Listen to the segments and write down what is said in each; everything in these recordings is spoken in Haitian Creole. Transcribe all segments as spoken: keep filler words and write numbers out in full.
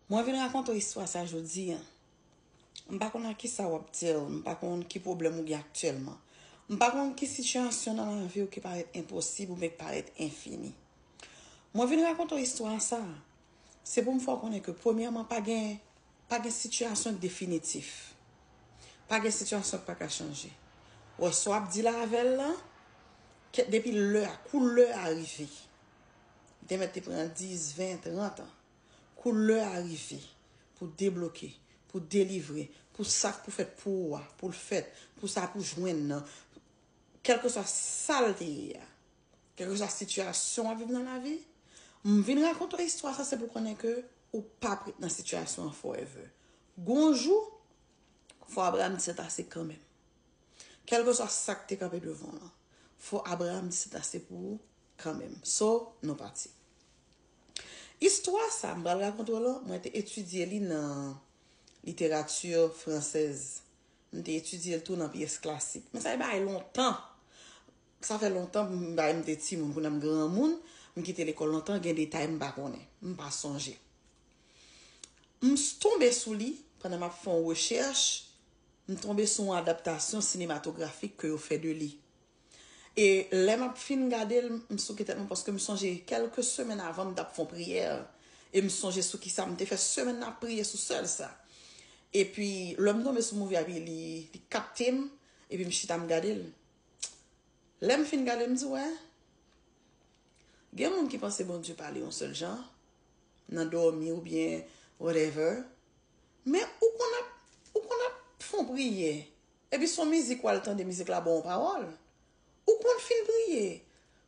Mwen vin rakonte w istwa sa jodi a. M pa konn a kisa w ap deal, m pa konn ki pwoblèm ou gen aktyèlman. M pa konn ki sitiyasyon nan lavi w ki parèt enposib oubyen ki parèt enfini. Mwen vin rakonte w istwa sa. Se pou m fè w konnen ke premyèman pa gen, pa gen sitiyasyon definitif. Pa gen sitiyasyon ki pa ka chanje. Wè, sa w ap deal avè l lan, ke, depi lè a, kou lè a rive. Li te mèt te pran dis, ven, trant an. Kou lè a rive pou debloke, pou delivre, pou sa k pou fèt pou ou a, pou l fèt, pou sa pou jwenn nan. Kèlkeswa sa l te ye a, kèlkeswa sitiyasyon w ap viv nan lavi, m vin rakonte w istwa sa, se pou konnen ke ou p ap ret nan sitiyasyon an forever. Gon jou, fò Abraham di se ase kanmenm. Kèlkeswa sa k te kanpe devan w lan, fò Abraham di se ase pou ou kanmenm. So, nou pati. Istwa sa, m pral rakonte w lan, mwen te etidye li nan literati fransèz. M te etidye l tou nan pyès klasik. Men sa e bagay lontan. Sa fè lontan, m, bagay, m te timoun, kounye a m granmoun, m kite lekòl lontan, gen detay m pa konnen. M pa sonje. M s-, tonbe sou li, pandan m ap fè yon rechèch, m tonbe sou yon adaptasyon sinematografik ke yo fè de li. E lè m ap fin gade l, m souke tèt mwen, paske m sonje kèlke semèn avan m t ap fè yon priyè. E m sonje sou kisa m te fè semèn nan ap priye sou sèl sa. Epi, lè m tonbe sou movie a, epi li, li kapte m, epi m chita m gade l. Lè m fin gade l, m di, wè, gen moun ki panse Bondye pale yon sèl jan, nan dòmi oubyen whatever. Men ou konn ap, ou konn ap fè yon priyè, epi se yon mizik w al tande, mizik la ba w yon pawòl. Ou konn fin priye.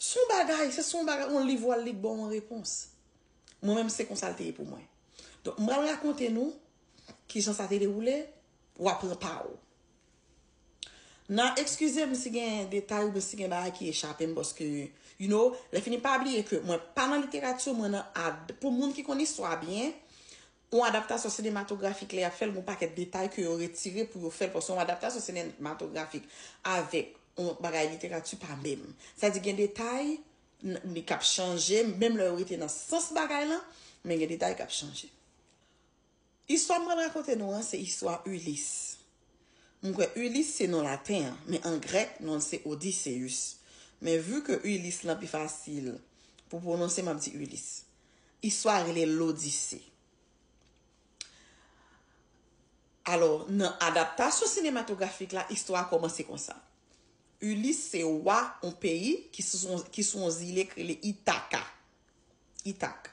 Se yon bagay, se sou yon bagay, yon liv w al li k ba w yon repons. Mwen menm, se konsa l te ye pou mwen. Donk, m pral rakonte nou kijan sa te dewoule, w a pran pa w. Nan, eskize m si gen detay oubyen si gen bagay ki echape m, paske, you know, lè fini pa bliye ke mwen pa nan literati, mwen nan ad. Pou moun ki konn istwa byen, yon adaptasyon sinematografik lè y ap fè l, gon pakèt detay ke yo retire pou yo fè l, paske yon adaptasyon sinematografik avèk yon bagay literati pa menm. Sa di gen detay n-, li k ap chanje, menm lè yo rete nan sans bagay lan, men gen detay k ap chanje. Istwa m pral rakonte nou an, se istwa Ulysse. M kwè Ulysse se non laten an, men an grèk, non l se Odysseus. Men vu ke Ulysse lan pi fasil pou pwononse, m ap di Ulysse. Istwa a rele L'Odyssée. Alò, nan adaptasyon sinematografik la, istwa a kòmanse konsa. Ulysse se wa yon peyi ki sou, ki sou yon zile k rele Ithaca. Ithak.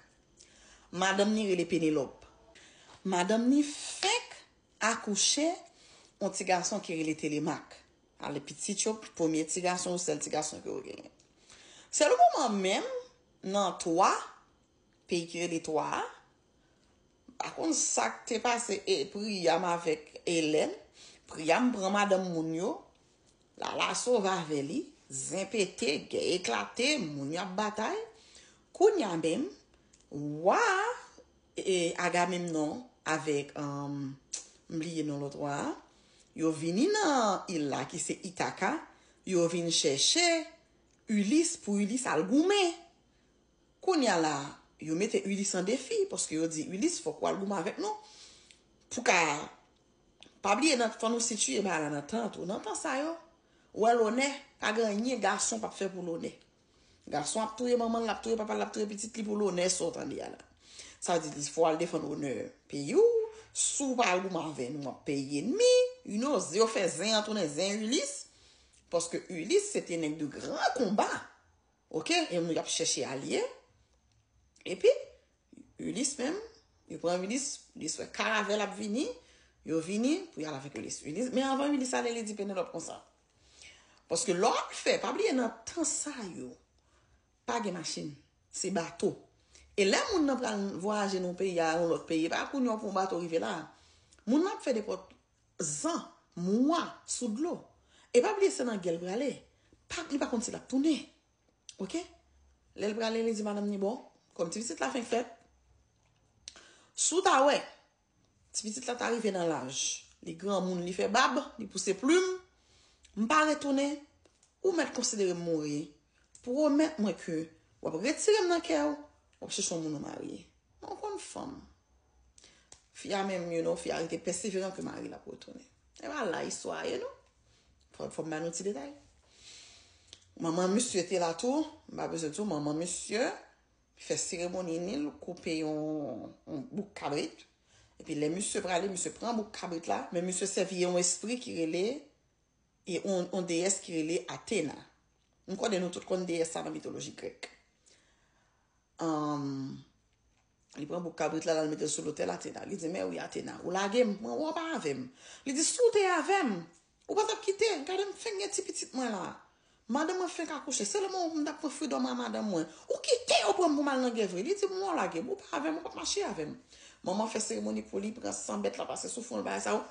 Madanm ni rele Pénélope. Madanm ni fenk akouche yon ti gason ki rele Télémaque. Ale pitit yo, premye ti gason, sèl ti gason ke yo genyen. Sèl yon moman menm, nan Twa, peyi ki rele Twa a, pa konn sa k te pase e Priyam avèk Hélène. Priyam pran madanm moun yo, Lala sove avè li, zen pete, gè eklate, moun yo ap batay. Kounye a menm, wa e Agamemnon avèk, um, m bliye non lòt wa a, yo vini nan il la ki se Ithaca, yo vin chèche Ulysse pou Ulysse al goumen. Kounye a la, yo mete Ulysse an defi, paske yo di, Ulysse, fòk w al goumen avèk nou. Pou ka, pa bliye, nan, fò nou sitiye bagay la nan tan tou. Nan tan sa yo, wè lonè, pa gen anyen gason p ap fè pou lonè. Gason ap touye manman l, l ap touye papa l, l ap touye pitit li pou lonè sa w tande a la. Sa vle di, fò w al defann onè peyi w, si w pa al goumen avè nou, w ap peye ènmi, you know, yo fè zen an tounen zen Ulysse, paske Ulysse se te nèg de gran konba. Oke, e moun y ap chèche alye. Epi, Ulysse menm, yo pran Ulysse, Ulysse wè karavèl ap vini, yo vini pou y al avèk Ulysse. Ulysse, men anvan Ulysse ale, li di Pénélope konsa. Paske lè w ap fè, pa bliye nan tan sa yo, pa gen machin, se bato. E lè moun nan pral vwayaje nan yon peyi a yon lòt peyi, e pa kounye a pou yon bato rive la. Moun nan ap fè nenpòt zan, mwa sou dlo. E pa bliye se nan gè l prale. Pa, li pa konn si l ap tounen. Oke? Lè l prale, li di madanm ni, bon, kòm ti pitit la fenk fèt, si w ta wè, ti pitit la ta rive nan laj, li granmoun, li fè bab, li pouse plim, m pa retounen, ou mèt konsidere m mouri. Pwomèt mwen ke w ap retire m nan kè w, w ap chèche yon moun ou marye. Mwen konn fanm. Fi a menm, you know, fi a rete pèseveran ke mari l ap retounen. E pa la istwa a ye, non. Fò, fò m ba nou ti detay. Manman misye te la tou, m pa bezwen di w, manman misye fè seremoni ni l, koupe yon, yon bouk kabrit. Epi lè misye prale, misye pran bouk kabrit la, men misye sèvi yon espri ki rele, e yon, yon deyès ki rele Atena. M konnen nou tout konn deyès sa nan mitoloji grèk. Anm, li pran bouk kabrit la, l al mete l sou lotèl Atena. Li di, "Men wi, Atena, ou lage m, mwen wè w pa avè m." Li di, "Si w te avè m, ou pa t ap kite, gade m fenk gen ti pitit mwen la. Madanm mwen fenk akouche, se lè mwen m t ap pran fridòm a madanm mwen. Ou kite yo pran m pou m al nan gè vre." Li di, "Mwen w lage m, ou pa avè m, ou p ap mache avè m." Manman fè seremoni pou li, pran san bèt la, pase sou fwon l, bagay sa yo.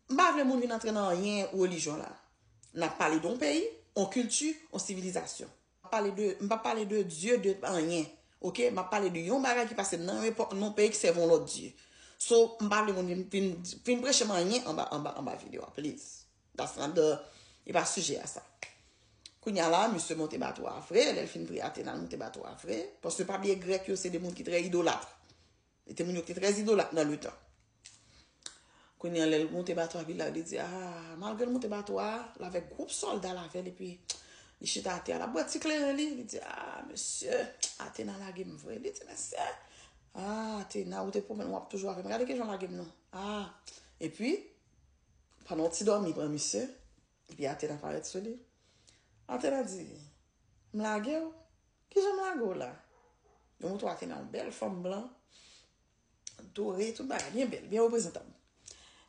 M pa vle moun vin antre nan anyen relijyon la. N ap pale de yon peyi, yon kilti, yon sivilizasyon. M ap pale de, m p ap pale de Dye, de anyen. Oke? M ap pale de yon bagay ki pase nan yon epòk, nan yon peyi ki sèvi yon lòt Dye. So, m pa vle moun vin, vin, vin preche m anyen anba, anba, anba videyo a, please. That's not the, e pa sijè a sa. Kounye a la, misye monte bato a vre, lè l fin priye Atena, l monte bato a vre. Paske pa bliye grèk yo, se de moun ki trè idolat. E te moun yo ki te trè idolat nan letan. Kounye a, lè l monte bato a, epi la, li di, ah, malgre l monte bato a, l avèk gwoup sòlda l avè l, epi li chita atè a, l ap bwè ti kleren li, li di, ah, mesye, Atena lage m vre. Li di, mesye, ah, Atena, ou te pwomèt w ap toujou avè m. Gade kijan w lage m non. Ah, epi, pandan yon ti dòmi pran misye, epi Atena parèt sou li. Atena di, m lage w? Kijan m lage w la? Yo montre w Atena, yon bèl fanm blan, dore, tout bagay, byen bèl, byen reprezantab.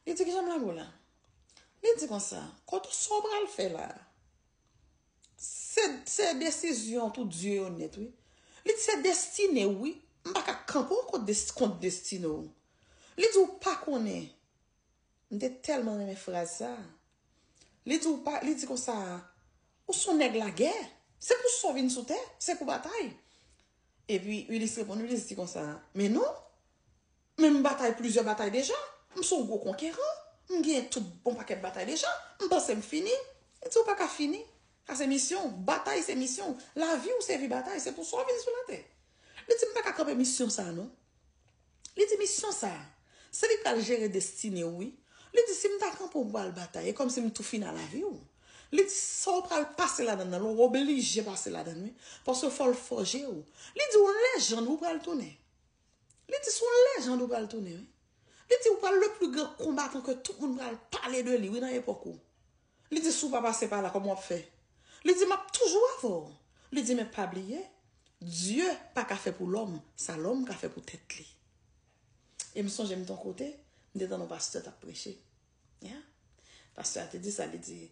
Li di, kijan m lage w la? Li di konsa, kote sa w pral fè la? Se, se desizyon tout Dye yo nèt, wi. Li di, se destine w, wi. M pa ka kanpe w kont des-, kont destine w. Li di, ou pa konnen. M te tèlman renmen fraz sa. Li di, ou pa, li di konsa, ou se yon nèg lagè. Se pou sa w vin sou tè, se pou batay. Epi, Ulysse reponn, Ulysse di konsa, men non, men m batay plizyè batay deja. M se yon gwo konkeran. M genyen tout bon pakèt batay deja. M panse m fini. Li di, ou pa ka fini. Sa se misyon w. Batay se misyon w. Lavi w se vi batay. Se pou sa w vin sou latè. Li di, m pa ka kanpe misyon sa a, non. Li di, misyon sa a, se li k pral jere destine w, wi. Li di, si m ta kanpe w pou al batay, e kòmsi m tou fini a lavi w. Li di, sa w pral pase ladan nan, ou oblije pase ladan, wi. Paske fò l fòje w. Li di, ou lejann, ou pral tounen. Li di, se yon lejann ou pral tounen, wi. Li di, ou pral le pli gran konbatan ke tout moun pral pale de li, wi, nan epòk ou. Li di, si w pa pase pa la, kòman w ap fè? Li di, m ap toujou avè w. Li di, men pa bliye, Dye pa ka fè pou lòm sa lòm ka fè pou tèt li. E m sonje m te yon kote, m te tande yon pastè t ap preche. Yeah. Pastè a te di sa, li di,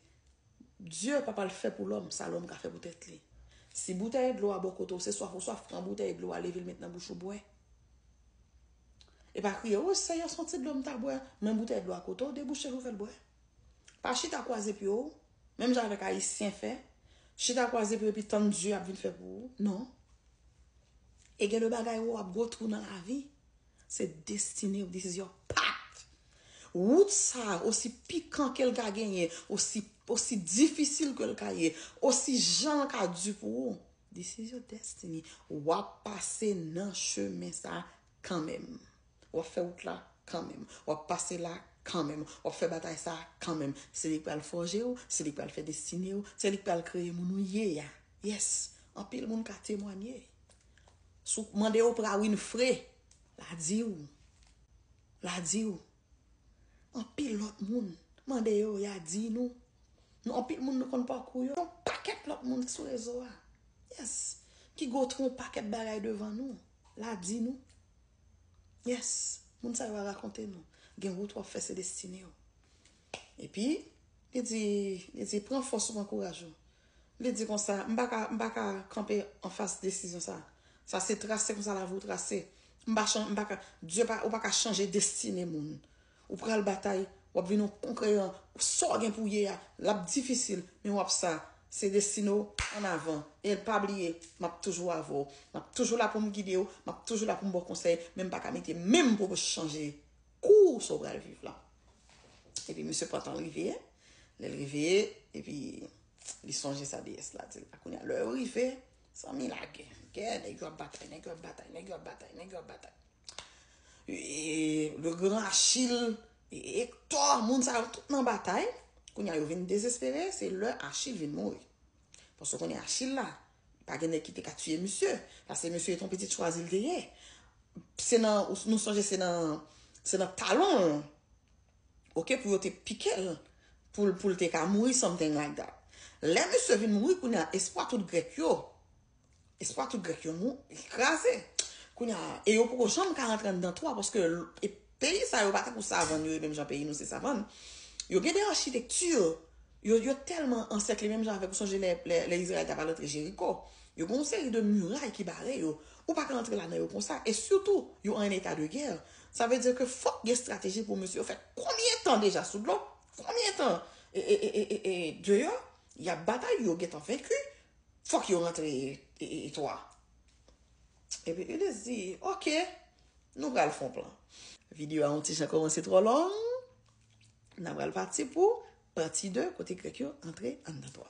Dye pa pral fè pou lòm sa lòm ka fè pou tèt li. Si boutèy dlo a bò kote w, se swaf ou swaf, pran boutèy dlo a, leve l met nan bouch ou bwè. E pa kriye, o Seyè, se yon ti dlo m ta bwè, men boutèy dlo a kote w, debouche l, ouvè l bwè. Pa chita kwaze pye w, menm jan avèk Ayisyen fè. Chita kwaze pye w epi tann Dye ap vin fè pou ou. Non. E gen de bagay ou ap go through nan lavi. Se destine w, this is your path. Wout sa, osi pikan ke l ka genyen, osi, osi difisil ke l ka ye, osi jan l ka di pou ou, this is your destiny. W ap pase nan chemen sa kanmenm. W ap fè wout la kanmenm. W ap pase la kanmenm. W ap fè batay sa kanmenm. Se li k pral fòje w, se li k pral fè destine w, se li k pral kreye moun ou ye a. Yes. Anpil moun ka temwanye. Si w mande Oprah Winfrey, l a di w. L a di w. Anpil lòt moun, mande yo, y a di nou. Nou, anpil moun nou konn pakou yo. Yon pakèt lòt moun sou rezo a. Yes. Ki go through yon pakèt bagay devan nou. L a di nou. Yes. Moun sa yo a rakonte nou. Gen wout w ap fè, se destine w. Epi, li di, li di, pran fòs ou, pran kouraj ou. Li di konsa, m pa ka, m pa ka kanpe anfas desizyon sa. Sa se trase konsa lavi w trase. M pa chan-, m pa ka, Dye pa, ou pa ka chanje destine moun. Ou pral batay, w ap vin yon konkeran. Sa w gen pou w ye a, l ap difisil, men w ap sa. Se destine w, an avan. E pa bliye, m ap toujou avè w. M ap toujou la pou m gide w, m ap toujou la pou m ba w konsèy, men m pa ka mete men m pou m chanje kours ou pral viv la. Epi misye pran tan l rive, lè l rive, epi li sonje sa deyès la di l la. Kounye a, lè yo rive, zanmi lage. Gen, nèg yo ap batay, nèg yo ap batay, nèg yo ap batay, nèg yo ap batay. E, Gran Achil, Ektò, moun sa yo tout nan batay. Kounye a yo vin dezespere, se lè Achil vin mouri. Paske kounye a Achil la, pa gen nèg ki te ka tiye misye. Paske misye se yon pitit chwazi l te ye. Se nan, nou sonje se nan, se nan talon l, oke, pou yo te pike l, pou, pou l te ka mouri, something like that. Lè misye vin mouri, kounye a espwa tout Grèk yo, espwa tout Grèk yo mou, kraze. Kounye a, e yo poko janm ka rantre anndan Twa, paske e peyi sa yo pa tankou savann yo, e menm jan peyi nou se savann. Yo gen de achitekti, yo, yo tèlman ansèkle, menm jan avèk, ou sonje lè, lè, lè Izrayèl t ap al antre Jeriko. Yo gen yon seri de miray ki bare yo. Ou pa ka antre ladan yo konsa. E sitou, yo an eta de gè. Sa vle di ke fòk gen estrateji pou mesye yo fè konbyen tan deja sou dlo? Konbyen tan e, e, e, e, e, e, deyò? Y ap batay, yo gentan venki. Fòk yo rantre e, e, e, Twa. Epi Ulysse di, oke, nou pral fè yon plan. Videyo a yon ti jan kòmanse twò long. N a pral pati pou pati de kote Grèk yo antre anndan Twa.